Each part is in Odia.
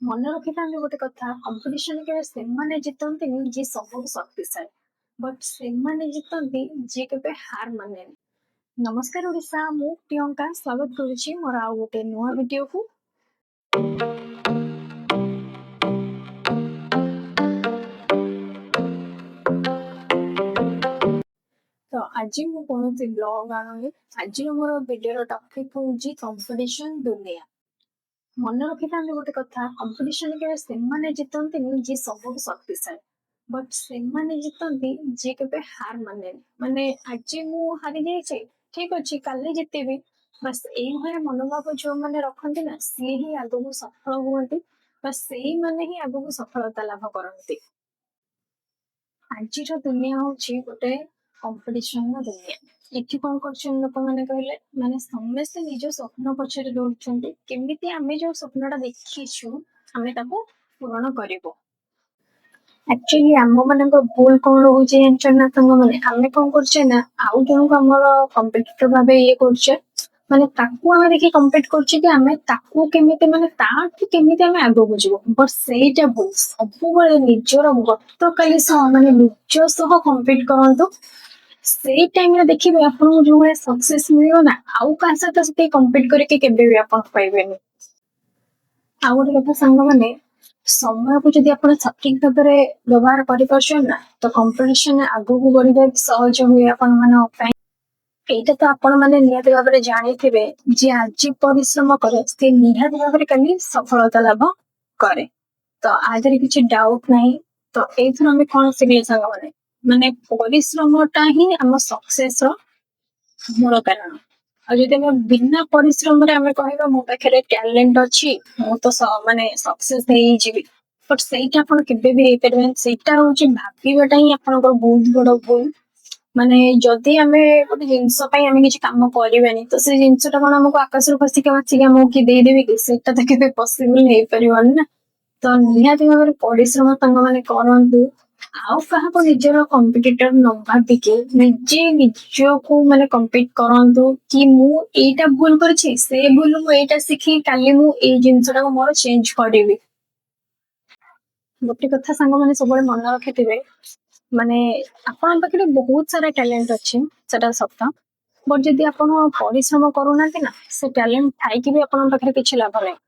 ମନେ ରଖିଥାନ୍ତୁ ଗୋଟେ କଥା, କମ୍ପିଟିସନ କେବେ ସେମାନେ ଜିତନ୍ତିନି ଯିଏ ସବୁଠୁ ଶକ୍ତିଶାଳୀ, ବଟ୍ ସେମାନେ ଜିତନ୍ତି ଯିଏ କେବେ ହାର ମାନେନି। ନମସ୍କାର ଓଡ଼ିଶା, ମୁଁ ପ୍ରିୟଙ୍କା ସ୍ୱାଗତ କରୁଛି ମୋର ଆଉ ଗୋଟେ ନୂଆ ଭିଡିଓକୁ। ତ ଆଜି ମୁଁ କୌଣସି ବ୍ଲଗ ଆଣୁନି। ଆଜିର ମୋର ଭିଡିଓର ଟପିକ ହଉଛି କମ୍ପିଟିସନ ଦୁନିଆ। ମନେ ରଖିଥାନ୍ତୁ ଗୋଟେ କଥା, କମ୍ପିଟିସନ କେବେ ସେମାନେ ଜିତନ୍ତିନି ଯିଏ ସବୁଠୁ ଶକ୍ତିଶାଳୀ, ବଟ୍ ସେମାନେ ଜିତନ୍ତି ଯିଏ କେବେ ହାର ମାନେନି। ମାନେ ଆଜି ମୁଁ ହାରି ଯାଇଛି, ଠିକ ଅଛି, କାଲି ଜିତିବି, ବାସ୍ ଏଇଭଳିଆ ମନୋଭାବ ଯୋଉମାନେ ରଖନ୍ତି ନା, ସିଏ ହିଁ ଆଗକୁ ସଫଳ ହୁଅନ୍ତି ବା ସେଇମାନେ ହିଁ ଆଗକୁ ସଫଳତା ଲାଭ କରନ୍ତି। ଆଜିର ଦୁନିଆ ହଉଛି ଗୋଟେ କମ୍ପିଟିସନର ଦୁନିଆ। ଏଠି କଣ କରୁଛନ୍ତି ଲୋକମାନେ କହିଲେ, ମାନେ ସମସ୍ତେ ନିଜ ସ୍ୱପ୍ନ ପଛରେ ଦୌଡୁଛନ୍ତି, କେମିତି ଆମେ ଯୋଉ ସ୍ୱପ୍ନଟା ଦେଖିଛୁ ଆମେ ତାକୁ ପୂରଣ କରିବୁ। ଆକ୍ଚୁଆଲି ଆମ ମାନଙ୍କ ଭୁଲ କଣ ରହୁଛି ଜାଣିଛ ନା ସାଙ୍ଗମାନେ? ଆମେ କଣ କରୁଛେ ନା, ଆଉ ଜଣଙ୍କୁ ଆମର କମ୍ପିଟିଟର ଭାବେ ଇଏ କରୁଛେ, ମାନେ ତାକୁ ଆମେ ଦେଖି କମ୍ପିଟ୍ କରୁଛେ କି ଆମେ ତାକୁ କେମିତି, ମାନେ ତାଠୁ କେମିତି ଆମେ ଆଗକୁ ଯିବୁ। ବଟ୍ ସେଇଟା ଭୁଲ। ସବୁବେଳେ ନିଜର ଗତକାଲି ସହ, ମାନେ ନିଜ ସହ କମ୍ପିଟ୍ କରନ୍ତୁ। ସେଇ ଟାଇମରେ ଦେଖିବେ ଆପଣଙ୍କୁ ଯୋଉ ଭଳିଆ ସକ୍ସେସ ମିଳିବ ନା, ଆଉ କାହା ସହିତ ସେତିକି କମ୍ପିଟ୍ କରିକି କେବେ ବି ଆପଣ ପାଇବେନି। ଆଉ ଗୋଟେ କଥା ସାଙ୍ଗମାନେ, ସମୟକୁ ଯଦି ଆପଣ ସଠିକ ଭାବରେ ବ୍ୟବହାର କରିପାରୁଛନ୍ତି ନା, ତ କମ୍ପିଟିସନ ଆଗକୁ ବଢିବା ବି ସହଜ ହୁଏ ଆପଣମାନଙ୍କ ପାଇଁ। ଏଇଟା ତ ଆପଣ ମାନେ ନିହାତି ଭାବରେ ଜାଣିଥିବେ, ଯିଏ ଆଜି ପରିଶ୍ରମ କରେ ସେ ନିହାତି ଭାବରେ କାଲି ସଫଳତା ଲାଭ କରେ। ତ ଆ ଦେହରେ କିଛି ଡାଉଟ ନାହିଁ। ତ ଏଇଥିରୁ ଆମେ କଣ ଶିଖିଲେ ସାଙ୍ଗମାନେ? ମାନେ ପରିଶ୍ରମଟା ହିଁ ଆମ ସକ୍ସେସ ର ମୂଳ କାରଣ। ଆଉ ଯଦି ଆମେ ବିନା ପରିଶ୍ରମରେ ଆମେ କହିବା ମୋ ପାଖରେ ଟ୍ୟାଲେଣ୍ଟ ଅଛି, ମୁଁ ତ ମାନେ ସକ୍ସେସ ହେଇଯିବି, ବଟ୍ ସେଇଟା ଆପଣ କେବେ ବି ହେଇପାରିବେନି। ସେଇଟା ହଉଛି ଭାବିବାଟା ହିଁ ଆପଣଙ୍କର ବହୁତ ବଡ ଭୁଲ। ମାନେ ଯଦି ଆମେ ଗୋଟେ ଜିନିଷ ପାଇଁ ଆମେ କିଛି କାମ କରିବାନି, ତ ସେ ଜିନିଷଟା କଣ ଆମକୁ ଆକାଶରୁ ଖସିକି ଆସିକି ଆମକୁ କିଏ ଦେଇଦେବେ କି? ସେଇଟା ତ କେବେ ପସିବଲ ହେଇପାରିବନି ନା। ତ ନିହାତି ଭାବରେ ପରିଶ୍ରମ ସାଙ୍ଗମାନେ କରନ୍ତୁ। ଆଉ କାହାକୁ ନିଜର କମ୍ପିଟିଟର ନ ଭାବିକି ନିଜେ ନିଜକୁ ମାନେ କମ୍ପିଟ୍ କରନ୍ତୁ କି ମୁଁ ଏଇଟା ଭୁଲ କରିଛି, ସେ ଭୁଲ ମୁଁ ଏଇଟା ଶିଖି କାଲି ମୁଁ ଏଇ ଜିନିଷଟାକୁ ମୋର ଚେଞ୍ଜ କରିବି। ଗୋଟେ କଥା ସାଙ୍ଗମାନେ ସବୁବେଳେ ମନେ ରଖିଥିବେ, ମାନେ ଆପଣଙ୍କ ପାଖରେ ବହୁତ ସାରା ଟ୍ୟାଲେଣ୍ଟ ଅଛି, ସେଟା ସତ, ବଟ୍ ଯଦି ଆପଣ ପରିଶ୍ରମ କରୁନାହାନ୍ତି ନା, ସେ ଟ୍ୟାଲେଣ୍ଟ ଥାଇକି ବି ଆପଣଙ୍କ ପାଖରେ କିଛି ଲାଭ ନାହିଁ।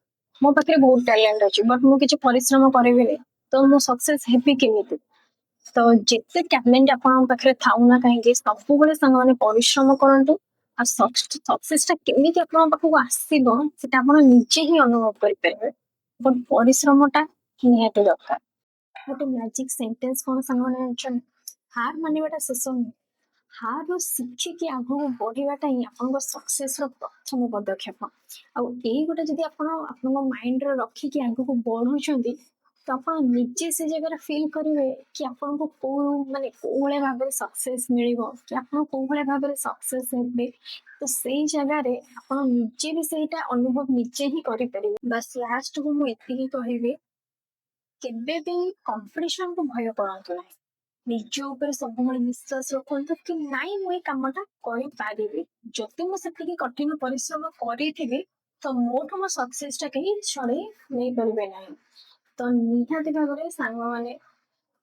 ମୋ ପାଖରେ ବହୁତ ଟ୍ୟାଲେଣ୍ଟ ଅଛି, ବଟ୍ ମୁଁ କିଛି ପରିଶ୍ରମ କରିବିନି, ତ ମୁଁ ସକ୍ସେସ ହେବି କେମିତି? ତ ଯେତେ ଟ୍ୟାଲେଣ୍ଟ ଆପଣଙ୍କ ପାଖରେ ଥାଉ ନା କାହିଁକି, ସବୁବେଳେ ସାଙ୍ଗମାନେ ପରିଶ୍ରମ କରନ୍ତୁ। ଆଉ ସକ୍ସେସ ଟା କେମିତି ଆପଣଙ୍କ ପାଖକୁ ଆସିବ ସେଟା ଆପଣ ନିଜେ ହିଁ ଅନୁଭବ କରିପାରିବେ, ବଟ୍ ପରିଶ୍ରମଟା ନିହାତି ଦରକାର। ଗୋଟେ ମ୍ୟାଜିକ ସେଣ୍ଟେନ୍ସ କଣ ସାଙ୍ଗମାନେ ଜାଣିଛନ୍ତି? ହାର ମାନିବାଟା ଶେଷ ନୁହେଁ, ହାରରୁ ଶିଖିକି ଆଗକୁ ବଢିବାଟା ହିଁ ଆପଣଙ୍କ ସକ୍ସେସ ର ପ୍ରଥମ ପଦକ୍ଷେପ। ଆଉ ଏଇ ଗୋଟେ ଯଦି ଆପଣ ଆପଣଙ୍କ ମାଇଣ୍ଡରେ ରଖିକି ଆଗକୁ ବଢୁଛନ୍ତି, ତ ଆପଣ ନିଜେ ସେ ଜାଗାରେ ଫିଲ୍ କରିବେ କି ଆପଣଙ୍କୁ କୋଉ ମାନେ କୋଉ ଭଳିଆ ଭାବରେ ସକ୍ସେସ ମିଳିବ, କି ଆପଣ କୋଉ ଭଳିଆ ଭାବରେ ସକ୍ସେସ ହେବେ। ତ ସେଇ ଜାଗାରେ ଆପଣ ନିଜେ ବି ସେଇଟା ଅନୁଭବ ନିଜେ ହିଁ କରିପାରିବେ। ବାସ୍ ଲାଷ୍ଟକୁ ମୁଁ ଏତିକି କହିବି, କେବେ ବି କମ୍ପିଟିସନକୁ ଭୟ କରନ୍ତୁ ନାହିଁ। ନିଜ ଉପରେ ସବୁବେଳେ ବିଶ୍ୱାସ ରଖନ୍ତୁ କି ନାଇଁ, ମୁଁ ଏଇ କାମଟା କରିପାରିବି। ଯଦି ମୁଁ ସେତିକି କଠିନ ପରିଶ୍ରମ କରିଥିବି, ତ ମୋଠୁ ମୋ ସକ୍ସେସ ଟା କେହି ଛଡେଇ ନେଇପାରିବେ ନାହିଁ। ତ ନିହାତି ଭାବରେ ସାଙ୍ଗମାନେ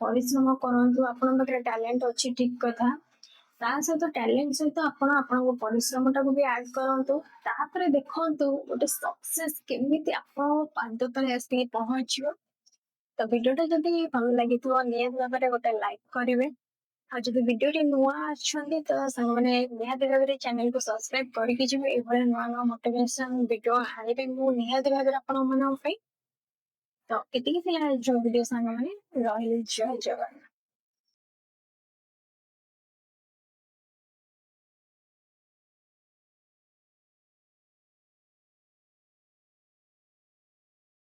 ପରିଶ୍ରମ କରନ୍ତୁ। ଆପଣଙ୍କ ପାଖରେ ଟ୍ୟାଲେଣ୍ଟ ଅଛି, ଠିକ କଥା, ତା ସହିତ ଟ୍ୟାଲେଣ୍ଟ ସହିତ ଆପଣ ଆପଣଙ୍କ ପରିଶ୍ରମଟାକୁ ବି ଆଡ୍ କରନ୍ତୁ। ତାପରେ ଦେଖନ୍ତୁ ଗୋଟେ ସକ୍ସେସ କେମିତି ଆପଣଙ୍କ ପାଦ ତଳେ ଆସିକି ପହଞ୍ଚିବ। ତ ଭିଡିଓଟା ଯଦି ଭଲ ଲାଗିଥିବ, ନିହାତି ଭାବରେ ଗୋଟେ ଲାଇକ୍ କରିବେ। ଆଉ ଯଦି ଭିଡିଓଟି ନୂଆ ଅଛନ୍ତି, ତ ସାଙ୍ଗମାନେ ନିହାତି ଭାବରେ ଚ୍ୟାନେଲକୁ ସବସ୍କ୍ରାଇବ କରିକି ଯିବେ। ଏଇଭଳିଆ ନୂଆ ନୂଆ ମୋଟିଭେସନ ଭିଡିଓ ଆଣିବି ମୁଁ ନିହାତି ଭାବରେ ଆପଣମାନଙ୍କ ପାଇଁ। ତ ଏତିକି ଥିଲା ଆଜିର ଭିଡିଓ ସାଙ୍ଗମାନେ, ରହିଲି, ଜୟ ଜଗନ୍ନାଥ।